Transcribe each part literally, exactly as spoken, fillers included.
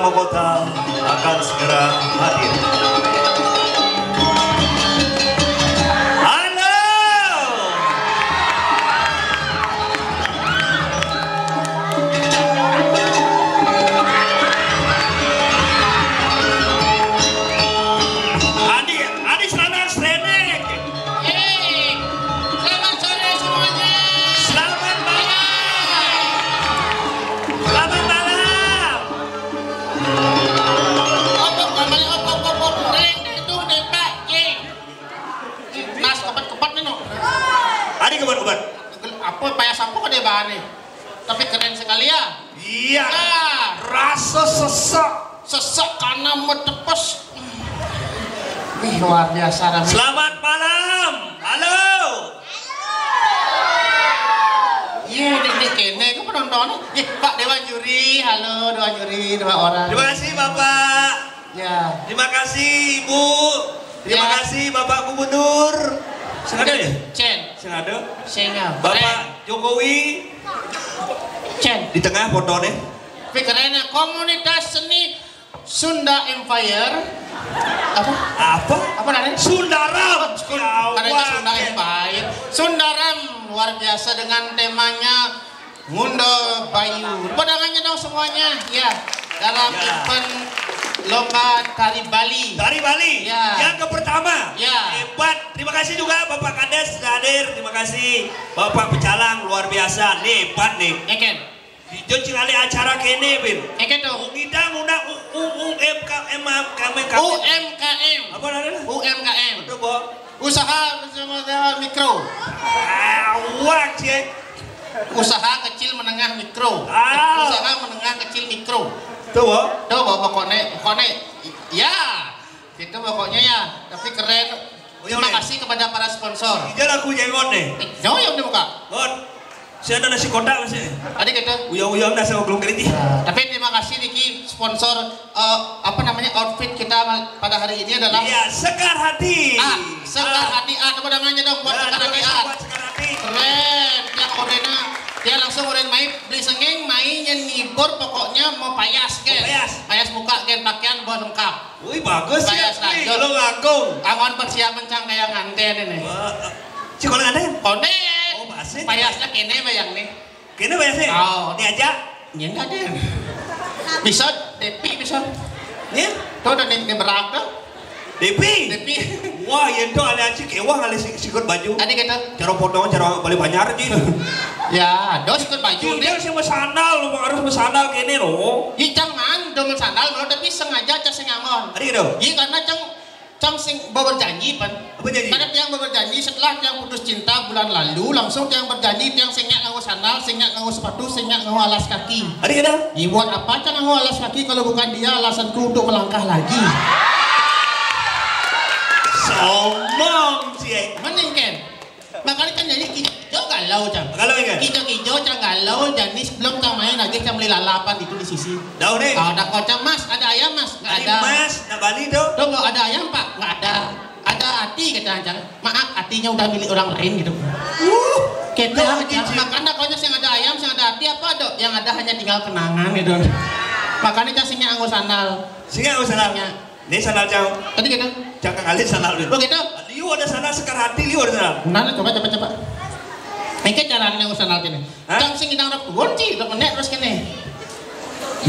Kota akan segera hadir. Halo. Adi, Adi Selamat Srenek. Hei, selamat sore semuanya. Selamat malam. Selamat malam. Opok, kembali opok, opok, opok. Deng, deng, dung, deng, pak, jeng. Nas, obat-obat nih, no. Adi obat-obat. Apa, payah sapu ke dia bahan nih? Tapi keren sekali ya. Iya. Ya. Rasa sesek. Sesek karena metepes. Wih, luar biasa ramai. Selamat malam. Halo. Iya, ini, ini kene ke penonton. Ih, Pak Dewan Juri, halo Dewan Juri, dua orang. Terima kasih, Bapak. Ya. Terima kasih, Ibu. Terima Ya. kasih, Bapak Gubernur. Sengaja ya? Cen. Sengaja. Sengaja. Bapak Jokowi. Cen. Di tengah fotonya. Tapi keren ya, komunitas seni Sunda Empire. Apa? Apa? Apa namanya? Sundaram. Karena itu Sunda Empire. Sundaram luar biasa dengan temanya Ngunda Bayu. Tepuk tangannya dong semuanya. Ya. Dalam Ya. event lomba tari Bali. Tari Bali. Ya. Yang ke pertama. Ya. Hebat. Terima kasih juga Bapak Kades sudah hadir. Terima kasih Bapak Pecalang, luar biasa. Nih, hebat nih. Ya, Ken. Di Jogja ada acara kene, Bin. Ya, Ken, tuh. Kita ngundang U-, U-, U M K M, kami, kami. U M K M. Apa namanya? U M K M. Betul, Bo. Usaha mikro. Awak, cek. Usaha kecil menengah mikro. Ah. Usaha menengah kecil mikro. Tuh, Bo. Tuh, Bo, pokoknya, pokoknya, ya, gitu pokoknya ya. Tapi keren. Terima kasih kepada para sponsor. Ijal aku jengot nih. Eh, jauh yang dibuka. Ngot. Saya ada nasi kotak masih. Tadi gitu. Uyang-uyang dah sama belum kredit. Nah, tapi terima kasih Niki, sponsor, eh, apa namanya, outfit kita ma-, pada hari ini adalah Iya, Sekar Hati. Ah, Sekar Ah. Hati. Ah, tepuk tangannya dong buat Ya, Sekar terima Hati. kasih Ah. buat Sekar Hati. Keren. Dia kodena, dia langsung orang main beli sengeng, main yang ngibur, pokoknya mau payas, kan? Mau payas. Payas muka, kan? Pakaian bawa lengkap. Wih, bagus ya. Payas lanjut. Lo ngangkung. Angon persiapan cang kayak nganten ini. Wah, si konek ada? Konek. Oh, masih. Payasnya kene bayang nih. Kene bayang sih? Oh. Ini aja. Ya enggak deh. Bisa, Depi bisa. Nih? Tuh udah nih, nih berak tuh. Depi? Depi. Wah, ya itu ada aja kewang ada si, sikut baju. Tadi kata Cara potong, cara balik banyak aja itu. Ya, dos ikut baju Dia deh. sih mau sandal, lo harus mau sandal kene lo. Ih, jangan, udah mau sandal, kalau tapi sengaja aja sing angon. Tadi gitu. Iya, karena cang, cang sing bawa berjanji, pan. Apa janji? Karena tiang bawa berjanji setelah tiang putus cinta bulan lalu, langsung tiang berjanji tiang sing nggak nganggo sandal, sing nggak nganggo sepatu, sing nggak nganggo alas kaki. Tadi gitu. Iya, buat apa cang nganggo alas kaki kalau bukan dia alasanku untuk melangkah lagi? Sombong sih. Mending, Ken. Makanya kan jadi kijo galau, cang. Galau, ya? Kijo-kijo, cang galau, jadi sebelum cang main lagi, cang beli lalapan itu di sisi. Daun, eh? Kalau ada kocang, "Mas, ada ayam, Mas?" "Nggak Tadi ada." "Mas, nak bani tuh?" "Tuh, nggak ada ayam, Pak?" "Nggak ada." "Ada ati," kata cang. "Maaf, atinya udah milik orang lain," gitu. Uh, Kita, luar cang. biasa. Makanya kalau yang ada ayam, yang ada ati apa, Dok? Yang ada hanya tinggal kenangan, gitu. Makanya cang sing nggak nganggo sandal. Sing nggak nganggo sandal? Sing nggak. Ini sandal cang. Tadi gitu. Cang kali sandal dulu. Lo gitu. Liu ada sandal Sekar Hati, liu ada sandal. Nah, nah, coba, coba, coba. Ini kan caranya nganggo sandal gini. Hah? Cang sing ngidang rep tuon, Ci, rep menek terus gini.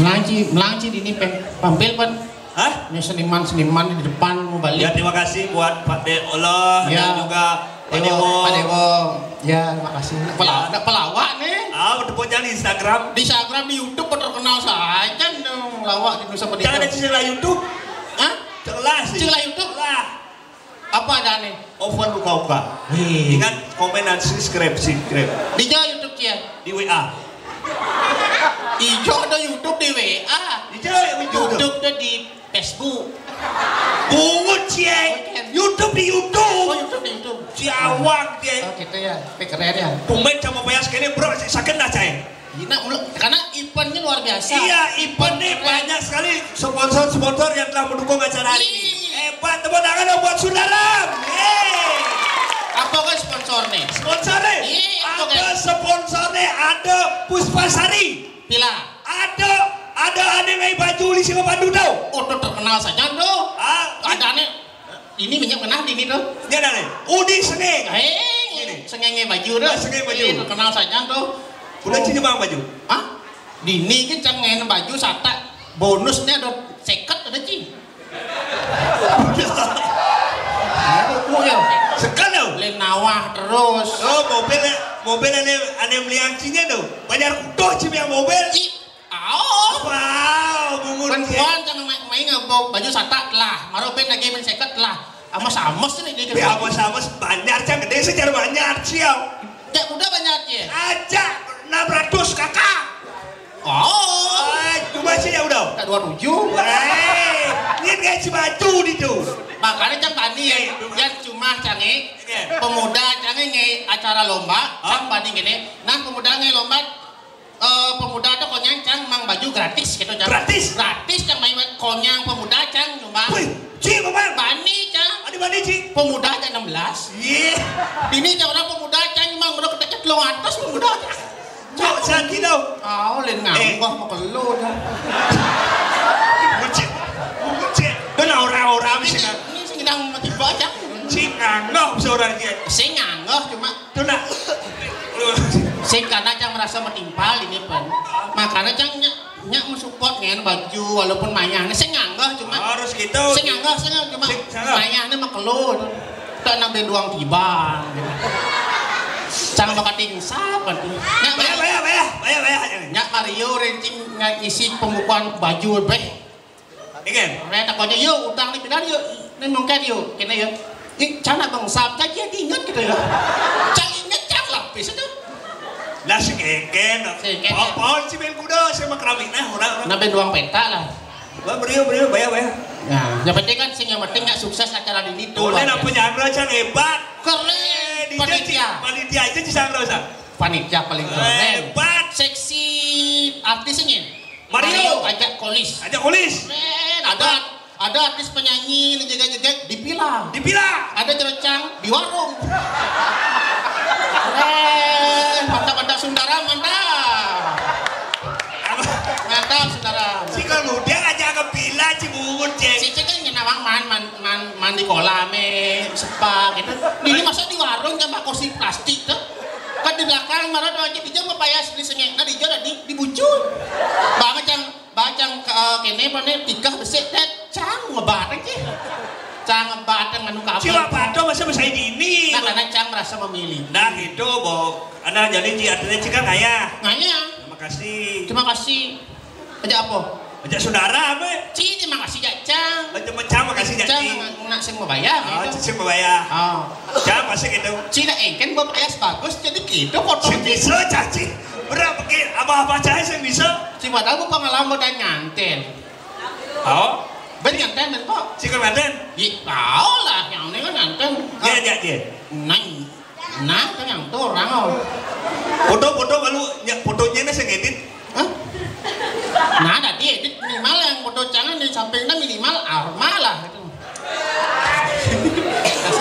Melangci, melangci di ini pen, pampil pen. Hah? Ini seniman-seniman di depan mau balik. Ya, terima kasih buat Pak De Allah Ya. dan juga Pak Dewo, Dewo. Pak Dewo. Ya, terima kasih. Pelawa-, Ya. pelawak nih. Ah, udah punya di Instagram. Di Instagram, di YouTube, terkenal saja dong, lawak di Nusa Penida. Jangan ada istilah YouTube. Hah? Jelas sih. Istilah YouTube? Lah. Apa ada nih? Open buka-buka. Wih. Ingat, komen dan subscribe, subscribe. Di jauh YouTube, Cia? Di W A. Ijo ada YouTube di W A. Di jauh ya, YouTube. YouTube tuh di Facebook. Bungut, Cie. Oke. YouTube di YouTube. Oh, YouTube di YouTube. Jawab, Cie. Oh, gitu ya. Tapi keren ya. Tumben sama payas kene, bro, sakit dah, Cie. Nah, mula-, karena eventnya luar biasa. Iya, event nih keren. Banyak sekali sponsor-sponsor yang telah mendukung acara hari ini. Iya. Hebat, tepuk tangan dong buat Sundaram. Yeay. Apa kan sponsor nih? Sponsor nih? Iya, apa kan? Ada sponsor nih, ada Puspasari. Pila? Ada, ada Dah ada ngai baju di sini pandu tau. Oh, tu terkenal saja tu. Ah, ada ni. Ini minyak kenal di ni tu. Dia dah ni. Udi sengeng. Eh, sengenge baju tu. Ah, sengenge baju. Ini terkenal saja tu. Udah cini bang baju. Hah? Di ni ke cengen baju satak bonus ni ada seket ada ci. Buku ya. Sekarang tu. Lain nawah terus. Oh, mobil mobil ane ane meliang cinya tu. Banyak kudoh cimi mobil. Ci, au. Wow, bungut. Perempuan jangan main-main ngabok baju satak lah. Maro ben lagi main seket lah. Amas-amas ni dia. Ya, amas-amas banyak cang gede secara banyak ciau. Cak udah banyak ya. Aja enam ratus kakak. Oh. Ay, cuma sih ya udah. Tak dua tujuh. Hei, ini kayak si baju di tu. Makanya cang bani ya. Yang cuma cange. Pemuda cange ngai acara lomba, cang bani gini. Nah, pemuda ngai lomba, eh, pemuda tu konyang cang mang baju gratis gitu cang. Gratis? Gratis cang main konyang pemuda cang nyumbang. Wih, ci memang. Bani cang. Ada bani ci. Pemuda aja enam belas. Iya. Ini cang orang pemuda cang nyumbang udah ketek telung atas pemuda cang. Cok, sakit tau. Au, lain nganggoh mau kelo dah. Bucin. Bucin. Kan orang-orang sih kan. Ini sing sedang mati baca. Sing nganggoh seorang dia. Sing nganggoh cuma tu nak. Sing karena cang merasa metimpal ini pun. Makanya cang nyak nyak mensupport ngen baju walaupun mayah. Ini sing nganggoh cuma. Harus gitu. Sing nganggoh sing cuma mayah ini mau kelo. Tak nambah duang tiba. Cang bakating sapa tu? Nyak bayar, bayar, bayar, bayar, bayar. Nyak Mario rencing ngai isi pembukuan baju beh. Dengan. Orang takutnya yo utang ni pindah yo. Ni mungkin yo kena yo. Ih, cana bang sab tak dia ingat kita yo. Cang ingat cang lapis itu. Lah si keken. Si keken. Pohon si ben kuda sama keramik nah orang. Nah ben duang peta lah. Bang beriu beriu bayar bayar. Nah, yang penting kan sing yang penting nggak sukses acara ini tuh. Boleh lah penyangga cang hebat. Keren. Panitia. Panitia aja cisangga usah. Panitia paling keren. Hebat. Seksi artisnya. Mario. Mario ajak Kolis. Ajak Kolis. Keren. Ada ada artis penyanyi jeget-jeget di pila. Di pila. Ada cerocang di warung. Keren. Mantap mantap Sundara mantap. Mantap Sundara. Si kalau dia ajak ke pila Cibungut cek. Si cek kan nawang man man man man di kolam eh sepa gitu. Ini masa di warung kan kursi plastik tuh. Kan di belakang marah tuh aja di jam apa ya beli sengek. Nah di jam di di bucun. Banget yang bacang ke kene pane tikah besik tet cang ngebat aja. Cang ngebat yang anu kabel. Cuma pato masa besai dini. Nah karena cang merasa memilih. Nah gitu bo. Ada jadi ji artinya cika ngaya. Ngaya. Terima kasih. Terima kasih. Aja apa? Aja saudara apa? Ci terima kasih jak cang. Aja macam makasih jak cang. Nak sing mau bayar. Oh, gitu. Sing mau bayar. Oh. Cang masih gitu. Cina engken bapak ayas bagus jadi gitu foto. Sing bisa caci. Berapa ke abah-abah cahaya sing bisa? Si padahal ku pengalaman dan nyanten. Oh, ben nyanten ben kok. Si kan nyanten. Iya, tahu lah yang ini kan nyanten. Iya, iya, iya. Nang, nang kan yang tuh orang oh. Foto-foto kalau ya, fotonya nih sing edit. Hah? Nah, tadi edit minimal yang foto jangan di sampingnya minimal arma lah itu.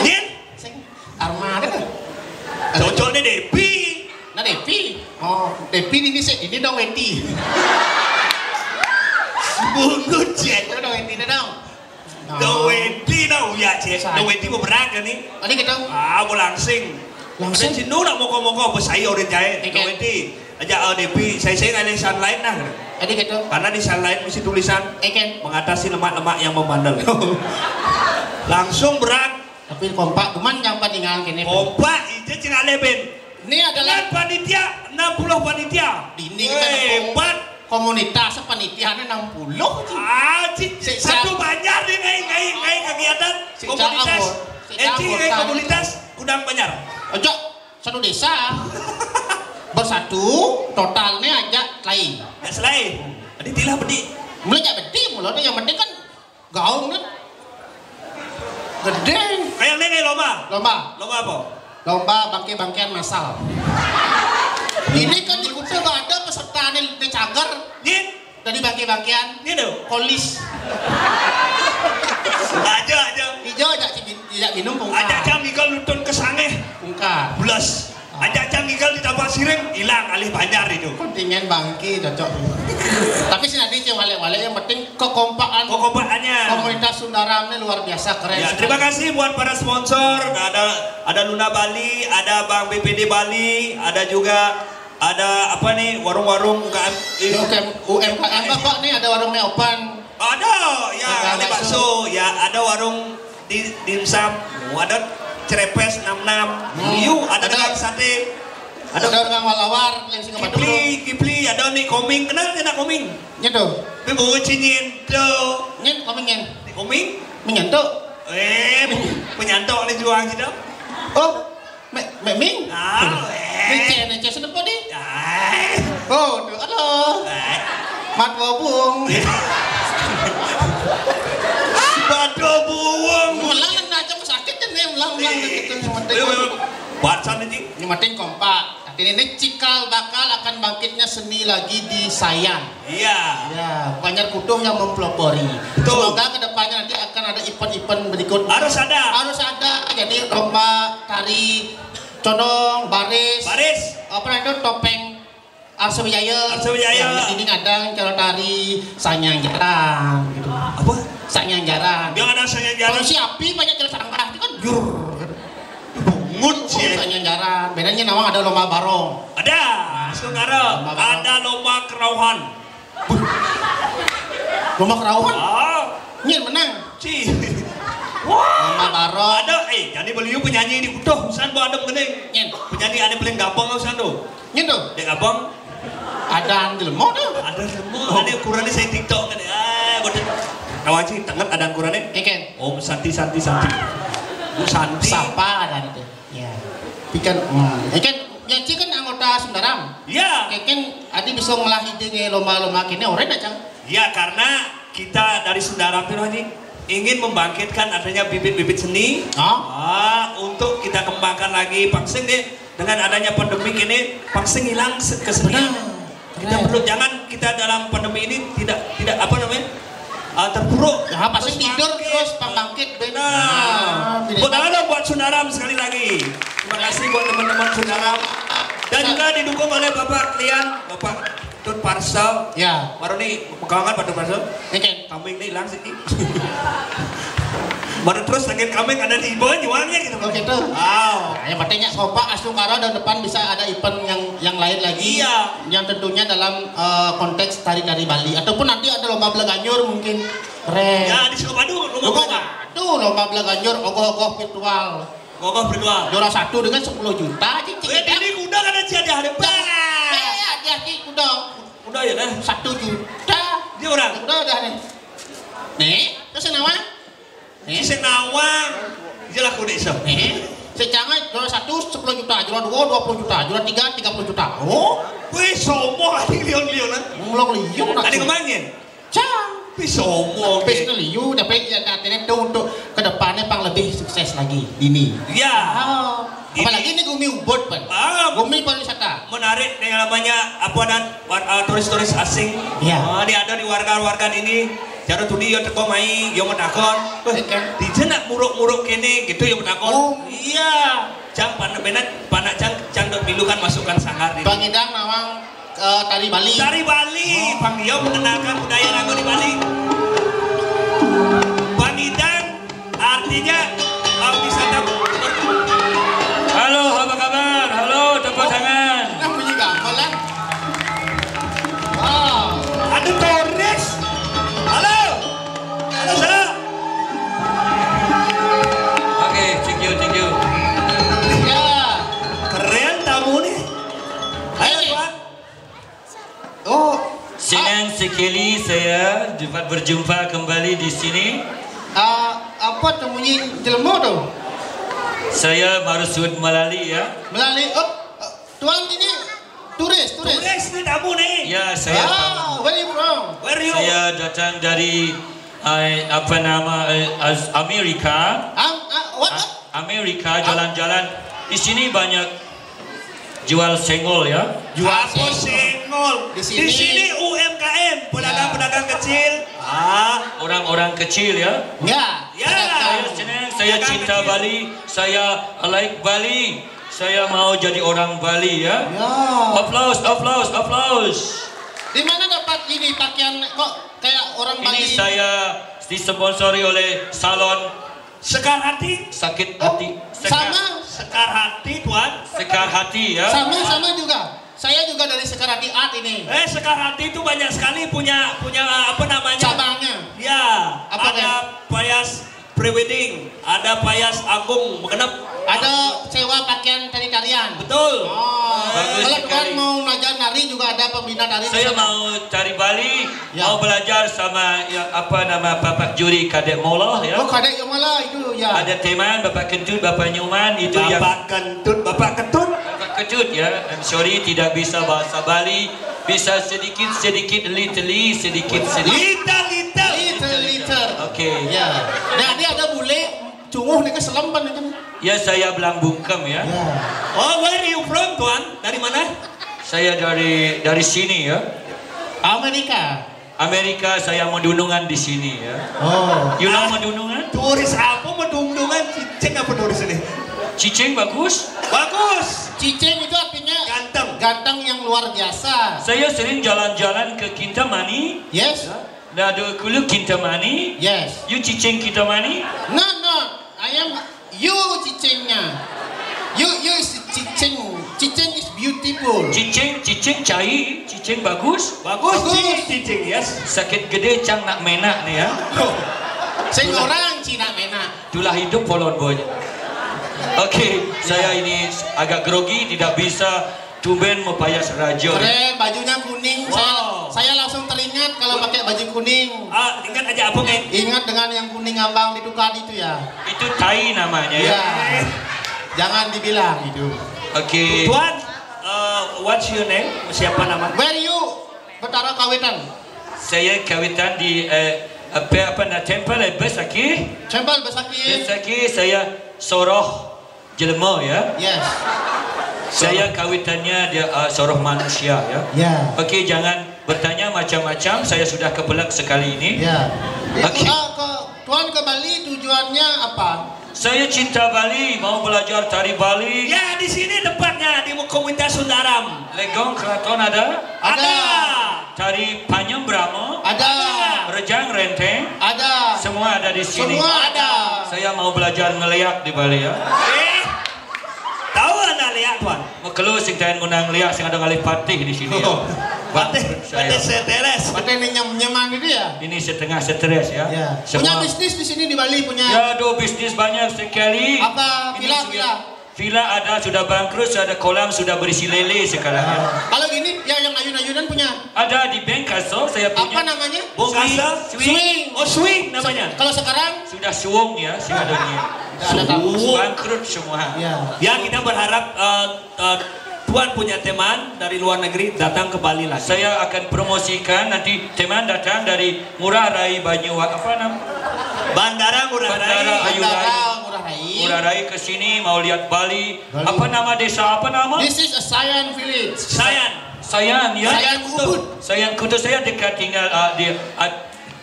Din? Sing arma ada kan? Cocoknya Depi. Nah, Depi. Oh, Depi ini sih, ini dong Weti. Bungut cek. Itu dong Weti dong. Dong Weti dong ya cek. Dong Weti mau berangkat nih. Tadi kita. Ah, mau langsing. Langsing. Sinu nak moko-moko besai orang jahit. Dong Weti. Aja oh Depi, saya saya ada sunlight nah. Tadi kita. Karena di sunlight mesti tulisan mengatasi lemak-lemak yang membandel. Langsung berat. Tapi kompak cuman yang palingan kene. Kompak ije cina leben. Ini adalah panitia enam puluh panitia. Ini kita hebat. Komunitas panitianya enam puluh. Ah, cik, satu banjar nih ngai ngai ngai kegiatan komunitas. Eh, cik, ngai komunitas Gudang Banjar. Ojo, satu desa bersatu totalnya aja lain. Nggak selain. Tadi tilah bedi. Mulai jak bedi, mulai yang penting kan gaung kan? Gede. Kayak ini nih lomba. Lomba. Lomba apa? Lomba bangke-bangkean masal. Ini kan di Kuta ada peserta nih di cagar. Nih. Tadi bangke-bangkean. Nih tuh. Kolis. Aja aja. Ijo aja cibit, tidak minum pungkar. Aja aja Miguel nonton kesangeh. Pungkar. Belas. Aja aja Miguel di tapak siring hilang alih banjar itu. Kontingen bangke cocok. Tapi si Nadi cewek Kalau yang penting kekompakan, kekompakannya, komunitas Sundaram ini luar biasa keren. Ya, terima kasih buat para sponsor. Ada ada Luna Bali, ada Bank B P D Bali, ada juga ada apa nih, warung-warung U K M. Oke, U M K M apa nih, ada warung Meopan. Ada, ya, ada bakso, ya, ada warung di dimsum, ada cerepes enam enam. Hmm. Ada ada sate. Ada ada orang lawar yang sing Kipli, Kipli, ada nih koming. Kenal nih nak koming? Nyen tuh. Tapi bawa cinyen tuh. Nyen koming nyen. Koming? Menyentuk. Eh, penyantok nih juang gitu. Oh, me, me ming. Ah, eh. Ini cen, cen sedep di. Ah. Oh, tuh, aduh. Eh. Mat wabung. Batu buang. Melang aja sakit kan ya, melang melang gitu. Buat sana sih. Ini mating kompak. Artinya ini cikal bakal akan bangkitnya seni lagi di Sayan. Iya. Ya, Banjar Kutuh yang mempelopori. Betul. Semoga kedepannya nanti akan ada event-event berikutnya. Harus ada. Harus ada. Jadi lomba tari condong, baris. Baris. Apa itu, topeng Arsa Wijaya. Arsa Wijaya. Ya, ini kadang kalau tari sanyang jarang gitu. Apa? Sanyang jarang. Dia ada sanyang jarang. Kalau si api banyak kalau sanggah itu kan jur. Bungut sih. Sanyang jarang. Bedanya nawang ada lomba barong. Ada. Sekarang ada lomba kerauhan. Lomba kerauhan? Ah. Nyen menang. Ci. Wah. Lomba barong. Ada, eh, jadi beliau penyanyi di Kutuh, usan buat ada mengenai. Nyen. Penyanyi ada paling gampang usan tuh. Nyen tuh. Dek abang. Ada jelema tuh. Ada jelema. Ada ukurannya saya TikTok kan. Ah, bodoh. Kawan sih, tenget ada ukurannya. Ikan. Om Santi, Santi, Santi. Bu Santi. Siapa ada itu? Ya. Ikan, hmm. Ikan, ya, Ci kan anggota Sundaram. Ya. Ikan, adi bisa ngelah ide nge lomba-lomba kene, orang aja. Ya, karena kita dari Sundaram tuh, Haji, ingin membangkitkan adanya bibit-bibit seni. Ah, untuk kita kembangkan lagi. Pangsing nih, dengan adanya pandemi ini, pangsing hilang se-, kesenian. Benar. Kita perlu, jangan kita dalam pandemi ini tidak, tidak, apa namanya, uh, terpuruk. Ya, pasti terus tidur bangkit. Terus pembangkit, benar. Nah, tepuk tangan dong buat Sundaram sekali lagi. Terima kasih buat teman-teman Sundaram. Dan juga didukung oleh Bapak Klian, Bapak Tut Parsel. Ya. Baru nih, kawan Pak Tut Parsel. Oke. Kambing nih hilang sih. Baru terus lagi kambing ada di bawah jualnya gitu. Oh, gitu. Wow. Nah, yang pentingnya kompak, Astungkara, dan depan bisa ada event yang yang lain lagi. Iya. Yang tentunya dalam, eh, konteks tari-tari Bali, ataupun nanti ada lomba belaganjur mungkin. Keren. Ya, di Sukabadu lomba belaganjur. Aduh, lomba belaganjur ogoh-ogoh virtual. Ogoh virtual. Juara satu dengan sepuluh juta aja, Cik. Eh, ini kuda kan aja ada. Eh, ya, dia, Cik, kuda. Kuda ya, nah. Satu juta. Dia orang. Kuda udah nih. Nih, terus yang nawang? Nih. Sing nawang. Jelas kuda iso. Nih. Secara juara satu sepuluh juta, juara dua dua puluh juta, juara tiga tiga puluh juta. Oh, wih, sombong aja, lion-lionan. Ngomong lion. Tadi kemana? Cang. Wih, sombong. Tapi itu liu, tapi ya, artinya itu untuk kedepannya pang lebih sukses lagi ini. Iya. Oh. Apalagi ini gumi ubud, Pan. Ah, gumi pariwisata. Menarik yang namanya apa dan, uh, turis-turis asing. Iya. Oh, ini ada di warga-warga ini. Cara tuni yo teko mai, yo metakon. Weh, di jenak muruk-muruk kene gitu yo metakon. Oh. Iya. Cang panak benar, panak cang, cang dok milu kan masukkan sanggar di. Bang Idang nawang, eh, tari Bali. Tari Bali, oh. Bang Dio mengenalkan budaya lagu di Bali. Bang Idang artinya, eh, wisata. Halo, apa kabar? Halo, tepuk tangan. Nah, bunyi gamelan. Wow. Ada Torres. Halo. Halo, Sa. Oke, thank you, thank you. Ya, keren tamu nih. Ayo, Pak. Oh, senang sekali saya dapat berjumpa kembali di sini. Ah, apa temunya jelema tuh? Saya Marsud Malali ya. Malali, oh, tuan ini turis, turis. Turis nih tamu nih. Ya, saya tamu. Ah, where you from? Where you? Saya datang dari, eh, apa nama, eh, Amerika. Am-, ah, what? Amerika, jalan-jalan. Di sini banyak jual senggol ya. Jual apa senggol? Senggol. Di sini. Di sini U M K M, pedagang-pedagang kecil. Ah, orang-orang kecil ya. Ya. Ya. Saya senang, saya cinta Bali, saya like Bali, saya mau jadi orang Bali ya. Ya. Applause, applause, applause. Di mana dapat ini pakaian kok kayak orang Bali? Ini saya disponsori oleh salon Sekar Hati. Sakit hati. Sekar, sama? Sekar Hati, Tuan. Sekar Hati, ya. Sama, sama juga. Saya juga dari Sekar Hati Art ini. Eh, Sekar Hati itu banyak sekali punya punya apa namanya? Cabangnya. Ya. Apa ada payas pre-wedding, ada payas agung, genep. Ada sewa pakaian tari-tarian. Betul. Oh. Bagus. Kalau Tuan sekali. Mau belajar nari juga ada pembina tari. Saya mau tari Bali, ya. Mau belajar sama ya, apa nama Bapak Juri Kadek Moloh ya. Oh, Kadek Yomola itu ya. Ada teman Bapak Kentut, Bapak Nyoman itu yang Bapak Kentut, Bapak Ketut. Bapak Ketut ya. I'm sorry tidak bisa bahasa Bali. Bisa sedikit-sedikit, little, sedikit-sedikit. Little, little. Little, little. Oke. Ya. Nah, dia ada bule, cunguh nih keselempan itu. Ya, saya belang bungkem ya. Ya. Oh, where you from, Tuan? Dari mana? Saya dari dari sini ya. Amerika. Amerika, saya medunungan di sini ya. Oh. You know medunungan? Turis apa medunungan? Cicing apa turis ini? Cicing bagus? Bagus. Cicing itu artinya ganteng. Ganteng yang luar biasa. Saya sering jalan-jalan ke Kintamani. Yes. Nah, ada kulu Kintamani. Yes. You cicing Kintamani? No, no. I am you cicingnya. You, you is cicing. Cicing is beautiful. Cicing, cicing cai, cicing bagus. Bagus, bagus. Cicing, cicing, yes. Sakit gede cang nak menak nih ya. Sing orang Cina menak. Tulah hidup polon boy. Oke, ya. Saya ini agak grogi, tidak bisa tumben mepayas rajo. Keren, bajunya kuning. Wow. Saya, saya langsung teringat kalau pakai baju kuning. Ah, ingat aja apa, Ngen? Ingat dengan yang kuning abang ditukar itu ya. Itu tai namanya ya. Ya. Jangan dibilang itu. Oke. Tuan, uh, what's your name? Siapa nama? Where you? Betara Kawitan. Saya Kawitan di eh, apa apa na temple eh, Besaki. Temple Besaki. Besaki saya Soroh Jelema ya. Yes. Saya kawitannya dia uh, Soroh manusia ya. Ya. Oke, jangan bertanya macam-macam. Saya sudah kepelak sekali ini. Ya. Oke. Uh, ke, Tuan ke Bali tujuannya apa? Saya cinta Bali, mau belajar tari Bali. Ya, di sini tempatnya di Komunitas Sundaram. Legong Keraton ada? Ada. Tari Panyembrama? Ada. Rejang Renteng? Ada. Semua ada di sini. Semua ada. Saya mau belajar ngeliak di Bali ya. Eh, tahu anak liak, Tuan? Mekelu sing tain ngundang liak sing ada ngalih patih di sini ya. Oh. Patih, patih stres. Patih ini nyem nyeman gitu ya? Ini setengah stres ya. Ya. Semua punya bisnis di sini di Bali punya. Ya, aduh bisnis banyak sekali. Apa villa-villa? Villa ada sudah bangkrut, sudah ada kolam sudah berisi lele sekarang ya. Kalau gini, ya yang ayun-ayunan punya. Ada di Bengkaso saya punya. Apa namanya? Bengkaso? Swing. Swing. Oh swing namanya. Kalau sekarang? Sudah suwung ya, sudah ada. Bangkrut semua. Ya. Ya kita berharap uh, uh, Tuan punya teman dari luar negeri datang ke Bali lagi. Saya akan promosikan nanti teman datang dari Ngurah Rai Banyu apa nama? Bandara Ngurah Rai. Bandara Ayu Rai. Bandara Ngurah Rai. Ngurah Rai ke sini mau lihat Bali. Bali. Apa nama desa apa nama? This is a Sayan village. Sayan. Sayan ya. Sayan Ubud. Sayan Kutu saya dekat tinggal uh, di uh,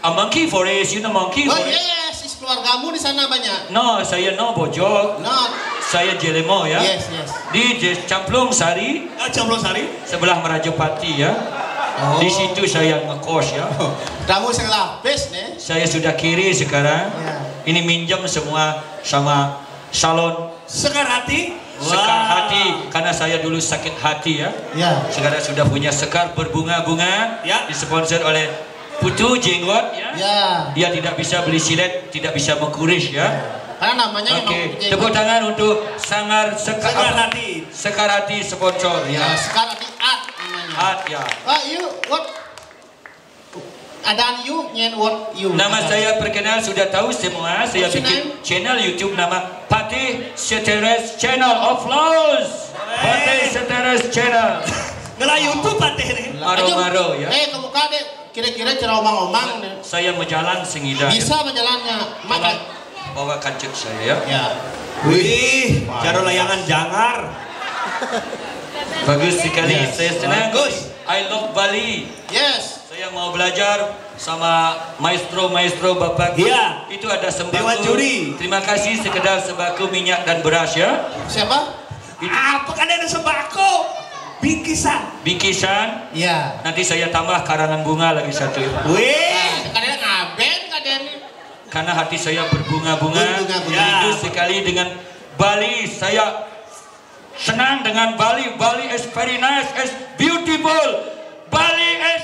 a monkey forest, you know monkey forest? Oh yes, is keluargamu di sana banyak. No, saya no bojok. No. Saya Jelemo ya. Yes, yes. Di Camplung Sari. Ah, Camplung Sari. Sebelah Merajapati ya. Oh. Di situ saya ngekos ya. Kamu sebelah base nih. Saya sudah kiri sekarang. Ya. Ini minjem semua sama salon Sekar Hati. Sekar Hati karena saya dulu sakit hati ya. Ya. Sekarang sudah punya sekar berbunga-bunga. Ya. Disponsor oleh Putu Jenggot ya. Ya. Dia tidak bisa beli silet, tidak bisa mengkuris ya. Karena namanya Oke, tepuk tangan untuk Sangar Sekar, Sekar Hati. Sekar Hati sponsor ya. Ya, Sekar Hati Art namanya. Art ya. Pak, you what? Ada you nyen what you. Nama saya perkenal sudah tahu semua. Saya bikin channel YouTube nama Patih Seteres Channel. Applause. Patih Seteres Channel. Ngelah YouTube Patih nih. Maro-maro ya. Eh, kebuka deh. Kira-kira cara omang-omang nih. Saya menjalan sengida. Bisa menjalannya. Maka bawa kancik saya ya. Ya. Wih, cara layangan jangar. Bagus sekali. Yes. Saya senang. Bagus. I love Bali. Yes. Saya mau belajar sama maestro-maestro Bapak. Iya. Itu ada sembako. Dewan juri. Terima kasih sekedar sembako minyak dan beras ya. Siapa? Apa kan ada sembako? Bingkisan. Bingkisan. Ya. Nanti saya tambah karangan bunga lagi satu. Wih. Nah, kadang ngaben, kadang. Karena hati saya berbunga-bunga. Berbunga-bunga. Rindu sekali dengan Bali. Saya senang dengan Bali. Bali is very nice, is beautiful. Bali is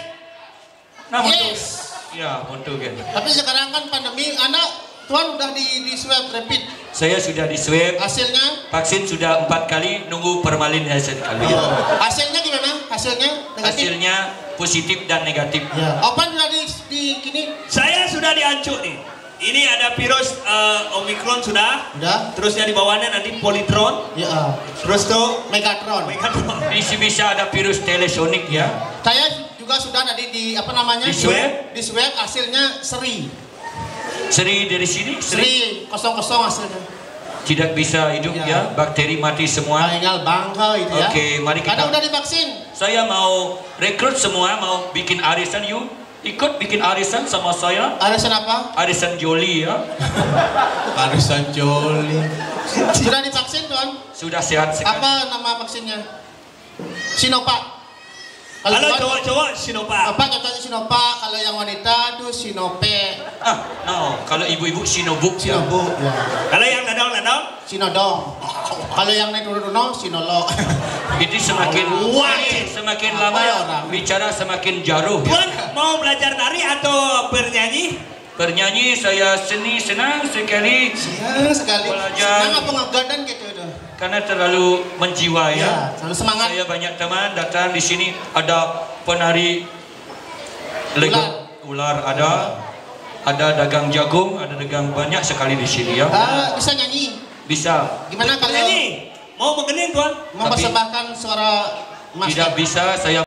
Nah, untuk, yes. Ya, untuk kan. Tapi sekarang kan pandemi, anak Tuan udah di, di swab rapid. Saya sudah di swab. Hasilnya? Vaksin sudah empat kali, nunggu formalin hasil kali. Oh. Hasilnya gimana? Hasilnya negatif? Hasilnya positif dan negatif. Ya. Opan udah di, di kini? Saya sudah diancuk nih. Ini ada virus eh, Omicron sudah. Udah. Terus yang di bawahnya nanti Politron. Ya. Terus tuh Megatron. Megatron. Bisa-bisa ada virus telesonik ya. Saya juga sudah tadi di apa namanya? Di swab? Di swab hasilnya seri. Seri dari sini? Seri. Seri kosong-kosong hasilnya. Tidak bisa hidup ya, bakteri mati semua. Tinggal bangke itu ya. Oke, mari kita. Karena udah divaksin. Saya mau rekrut semua, mau bikin arisan, you ikut bikin arisan sama saya. Arisan apa? Arisan Joli ya. Arisan Joli. Sudah divaksin, Tuan? Sudah sehat sekali. Apa nama vaksinnya? Sinovac. Kalau Kalau Tuan, cowok-cowok Sinovac. Bapak cocoknya Sinovac, kalau yang wanita tuh Sinope. Ah, no. Kalau ibu-ibu Sinobuk ya. Sinobuk ya. Kalau yang dadong-dadong? Sinodong. Kalau yang naik turun no, Sinolo. Ini semakin Wah. Semakin Apa lama ya orang? Bicara semakin jaruh ya. Tuan mau belajar nari atau bernyanyi? Bernyanyi saya seni senang sekali. Senang sekali. Belajar. Senang apa ngegadan gitu itu? Karena terlalu menjiwa ya. Ya, terlalu semangat. Saya banyak teman datang di sini, ada penari legok ular ada, ada dagang jagung, ada dagang banyak sekali di sini ya. Ah, bisa nyanyi? Bisa. Gimana kalau Nyanyi. Mau begening, Tuan? Mempersembahkan suara Mas? Tidak bisa, saya